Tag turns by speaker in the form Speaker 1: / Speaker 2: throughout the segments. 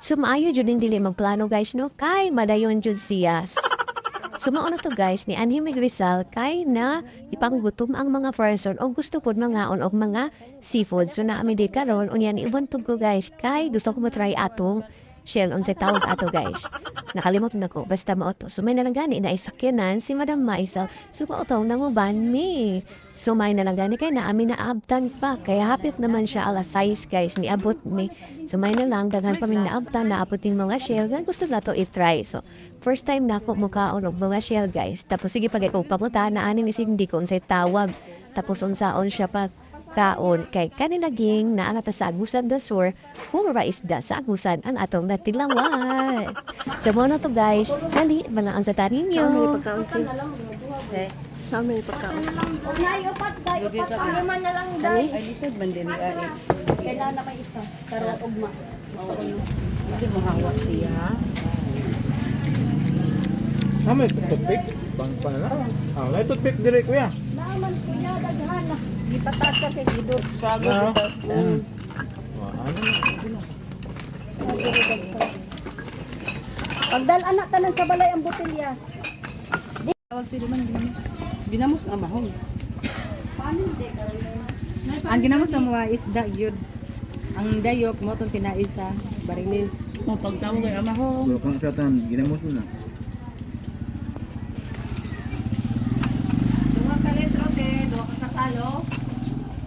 Speaker 1: So maayo jud ning dili magplano, guys, no, kay madayon jud siya. So mao na to, guys, ni anhi mig Rizal kay na ipanggutom ang mga person o gusto pod mangaon og mga seafood. So naa mi di karon, unya niuban pud ko, guys, kay gusto ko mo try atong shell, unsay tawag ato, guys? Nakalimot na ko, basta mao to. So may na lang gani na isakyanan si Madam Maisel. So mao tong nanguban mi. So may na lang gani kay naa mi naabtan pa. Kaya hapit naman siya alas 6, guys, niabot mi. So may na lang daghan pa ming naabtan, naabot ning mga shell nga gusto nato i-try. So first time na ako mukaon og mga shell, guys. Tapos sige pag ko papunta na ani ni hindi ko unsay tawag. Tapos unsaon siya pa kaon kay kaninaging naa na ta sa Agusan del Sur, puro ra isda sa Agusan ang atong natilawan. So mao na to, guys, dali mga sa
Speaker 2: Saan may
Speaker 1: ninyo.
Speaker 2: Pagkaon siya?
Speaker 3: Eh,
Speaker 2: Saan may pagkaon?
Speaker 4: Nay, upat, day, upat. Ang lima na lang, day.
Speaker 3: Ay, lisod man din ay.
Speaker 4: Kailangan na may isa. Pero ugma.
Speaker 3: Hindi mo hawak siya.
Speaker 5: Ah, may toothpick? Pang pa na? Ah, may toothpick dire, kuya.
Speaker 4: Naaman, kuya, daghan na. Gipataas ka kay Guido.
Speaker 3: Struggle
Speaker 5: Ah.
Speaker 3: dito.
Speaker 5: Ah, ano na?
Speaker 4: Pagdal anak tanan sa balay ang botelya.
Speaker 3: Tawag sila man ginamos. Ginamos nga mahong. Ang ginamos sa mga isda yun. Ang dayok mo tong tinais sa barilis. Mo pagtawag ay amahong.
Speaker 5: Wala kang satan, ginamos mo na.
Speaker 3: Duha ka litro te, duha ka sakalo.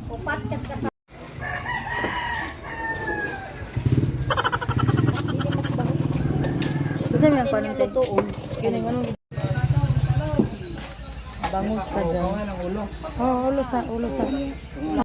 Speaker 4: Upat kas ka.
Speaker 3: Kasi may ang panong te. Bangus ka dyan.
Speaker 5: Ang ulo.
Speaker 3: Oh, ulo sa, ulo sa.